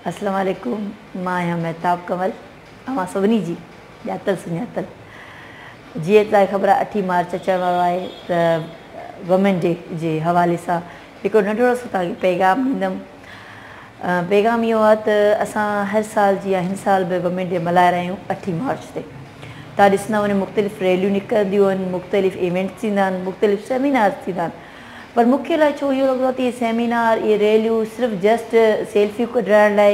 اسلام عليڪم مان آهيان مهتاب ڪنول اوهان سڀني جي ڄاتل سڃاتل. جيئن توهان کي خبر آهي اٺين مارچ اچڻ وارو آهي ته وومين ڊي جي حوالي سان هڪڙو ننڍڙو سو توهان کي پيغام ڏيندم. پيغام اهو آهي ته اسان هر سال جيان هن سال به وومين ڊي ملهائي رهيا آهيون اٺين مارچ تي. توهان ڏسندا وڃو مختلف ريليون نڪرنديون آهن، مختلف ايونٽس ٿيندا آهن، مختلف سيمينارز ٿيندا آهن پر مون کي الائي ڇو اهو لڳندو آهي ته اهي سيمينار اهي ريليون صرف جسٽ سيلفيون ڪڍرائڻ لاء،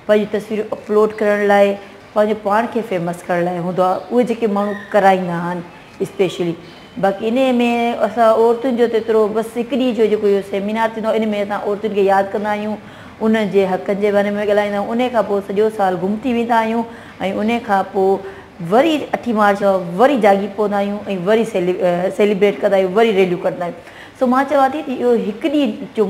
پنهنجون تصويرون اپلوڊ ڪرڻ لاء، پنهنجو پاڻ کي فيمس ڪرڻ لاء هوندو آهي اهي جيڪي ماڻهو ڪرائيندا آهن اسپيشلي باقي انهي ۾ اسان عورتن جو ته ايترو بس هڪ ڏينهن جو جيڪو اهو سيمينار ٿيندو آهي ان ۾ اسان عورتن کي ياد ڪندا آهيون انهن جي حقن جي باري ۾ ڳالهائيندا آهيون انهي کان پوء سڄو سال گم ٿي ويندا آهيون ۽ انهي کان پوء وري اٺين مارچ وري جاڳي پوندا آهيون ۽ وري سيليبريٽ ڪندا آهيون وري ريليون ڪڍندا آهيون سو مان چوان ٿي ته اهو هڪ ڏينهن جو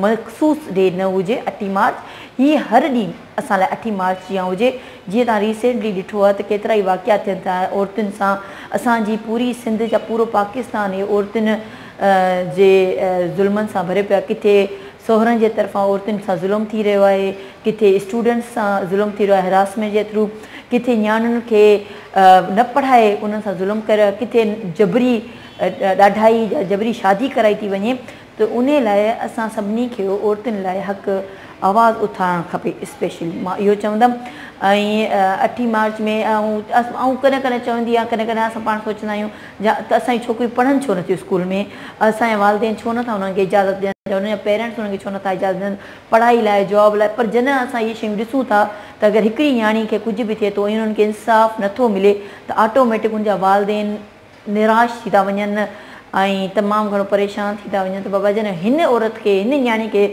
مخصوص ڊي نه هجي اٺين مارچ هي هر ڏينهن اسان لاء اٺين مارچ جيان هجي. جيئن توهان ريسينٽلي ڏٺو آهي ته ڪيترائي واقعا ٿين ٿا عورتن سان اسان جي پوري سنڌ جا پورو پاڪستان هي عورتن جي ظلمن سان ڀريو پيو آهي ڪٿي سهرن جي طرفان عورتن سان ظلم ٿي رهيو آهي ڪٿي اسٽوڊنٽس سان ظلم ٿي رهيو آهي هراسمينٽ جي ٿرو ڪٿي نياڻين کي نه پڙهائي انهن سان ظلم ڪري رهيو آهي ڪٿي جبري ڏاڍائي يا جبري شادي ڪرائي ٿي وڃي ته انهي لاء اسان سڀني کي عورتن لاء حق آواز اٿارڻ کپي اسپيشلي مان اهو چوندم ۽ اٺين مارچ ۾ آئون ڪڏهن ڪڏهن چوندي آهيان ڪڏهن ڪڏهن اسان پاڻ سوچندا آهيون جا ته اسان جون ڇوڪريون پڙهن ڇو نٿيون اسڪول ۾ اسان جا والدين ڇو نٿا انهن کي اجازت ڏين يا انهن جا پيرنٽس انهن کي ڇو نٿا اجازت ڏين پڙهائي لاء جاب لاء پر جڏهن اسان اهي شيون ڏسون ٿا ته اگر هڪڙي نياڻي کي ڪجهه به ٿئي ٿو ۽ انهن کي انصاف نٿو ملي ته آٽوميٽڪ ان جا والدين نراش ٿي ٿا وڃن ۽ تمام گهڻو پريشان ٿي ٿا وڃن ته بابا جڏهن هن عورت کي هن نياڻي کي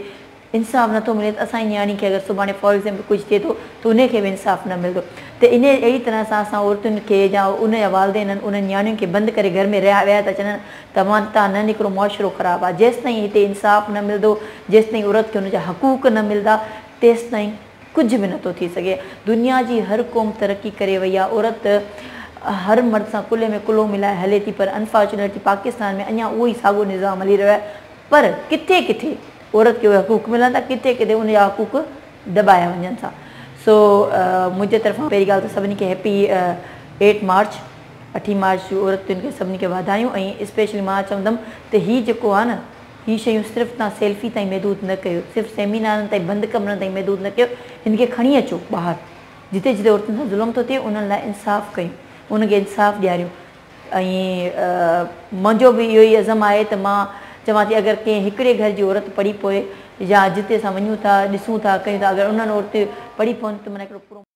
انصاف نٿو ملي ته اسان جي نياڻي کي اگر سڀاڻي فار ايگزامپل ڪجهه ٿئي ٿو ته انهي کي به انصاف نه ملندو ته انهي اهڙي طرح سان اسان عورتن کي يا ان جا والدين آهن انهن نياڻين کي بند ڪري گهر ۾ رهيا ويا ٿا ڇڏن ته توهان هتان نه نڪرو معاشرو خراب آهي جيستائين هتي انصاف نه ملندو جيستائين عورت کي ان جا حقوق نه ملندا تيستائين ڪجهه به نٿو ٿي سگهي. دنيا جي هر قوم ترقي ڪري وئي آهي، عورت هر مرد سان ڪلهي ۾ ڪلهو ملائي هلي ٿي پر انفارچونيٽلي پاڪستان ۾ اڃا اهو ئي ساڳيو نظام هلي رهيو آهي پر ڪٿي ڪٿي عورت کي اهي حقوق ملن ٿا ڪٿي ڪٿي ان جا حقوق دٻايا وڃن ٿا سو منهنجي طرفان پهرين ڳالهه ته سڀني کي هيپي ايٽ مارچ اٺين مارچ جون عورتن کي سڀني کي واڌايون ۽ اسپيشلي مان چوندم ته هي جيڪو آهي نه هي شيون صرف توهان سيلفي تائين محدود نه ڪيو، صرف سيمينارن تائين بند ڪمرن تائين محدود نه ڪيو، هن کي کڻي اچو ٻاهر، جتي جتي عورتن سان ظلم ٿو ٿئي انهن لاء انصاف ڪيون، انهن کي انصاف ڏياريون ۽ منهنجو به اهو ئي عزم آهي ته مان چوان ٿي اگر ڪنهن هڪڙي گهر جي عورت پڙهي پوي يا جتي اسان وڃون ٿا ڏسون ٿا ڪيون ٿا اگر انهن عورتون پڙهي پون ته معنيٰ هڪڙو پورو.